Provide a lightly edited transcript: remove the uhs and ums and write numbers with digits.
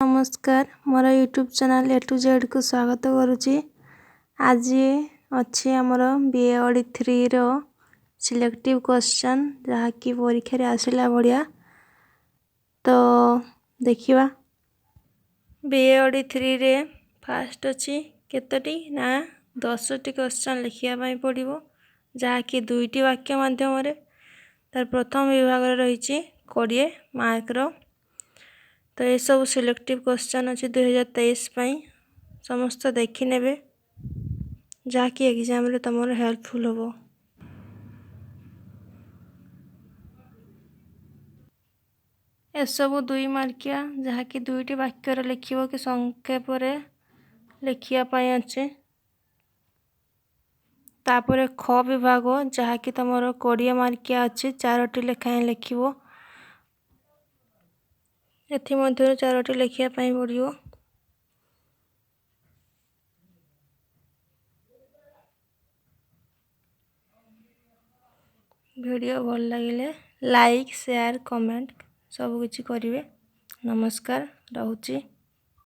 ନମସ୍କାର, ମୋର YouTube channel ଏ two ଜେଡ଼୍କୁ ସ୍ୱାଗତ କରୁଛି। ଆଜି ଅଛି ଆମର ବି ଏ ଅଡ଼ି ଥ୍ରୀର ସିଲେକ୍ଟିଭ୍ କ୍ୱେଶ୍ଚନ୍, ଯାହାକି ପରୀକ୍ଷାରେ ଆସିଲା ଭଳିଆ। ତ ଦେଖିବା, ବି ଏ ଅଡ଼ି ଥ୍ରୀରେ ଫାଷ୍ଟ ଅଛି କେତୋଟି ନା 10ଟି କ୍ୱେଶ୍ଚନ୍ ଲେଖିବା ପାଇଁ ପଡ଼ିବ, ଯାହାକି ଦୁଇଟି ବାକ୍ୟ ମାଧ୍ୟମରେ। ତାର ପ୍ରଥମ ବିଭାଗରେ ରହିଛି 20 ମାର୍କର। ତ ଏସବୁ ସିଲେକ୍ଟିଭ୍ କ୍ୱେଶ୍ଚନ୍ ଅଛି 2023 ପାଇଁ, ସମସ୍ତେ ଦେଖିନେବେ, ଯାହାକି ଏକ୍ଜାମ୍ରେ ତୁମର ହେଲ୍ପଫୁଲ୍ ହେବ। ଏସବୁ 2 ମାର୍କିଆ, ଯାହାକି ଦୁଇଟି ବାକ୍ୟରେ ଲେଖିବ କି ସଂକ୍ଷେପରେ ଲେଖିବା ପାଇଁ ଅଛି। ତାପରେ ଖ ବିଭାଗ, ଯାହାକି ତୁମର 20 ମାର୍କିଆ ଅଛି, 4ଟି ଲେଖାଏଁ ଲେଖିବ, ଏଥିମଧ୍ୟରୁ 4ଟି ଲେଖିବା ପାଇଁ ପଡ଼ିବ। ଭିଡ଼ିଓ ଭଲ ଲାଗିଲେ ଲାଇକ୍, ସେୟାର, କମେଣ୍ଟ ସବୁକିଛି କରିବେ। ନମସ୍କାର, ରହୁଛି।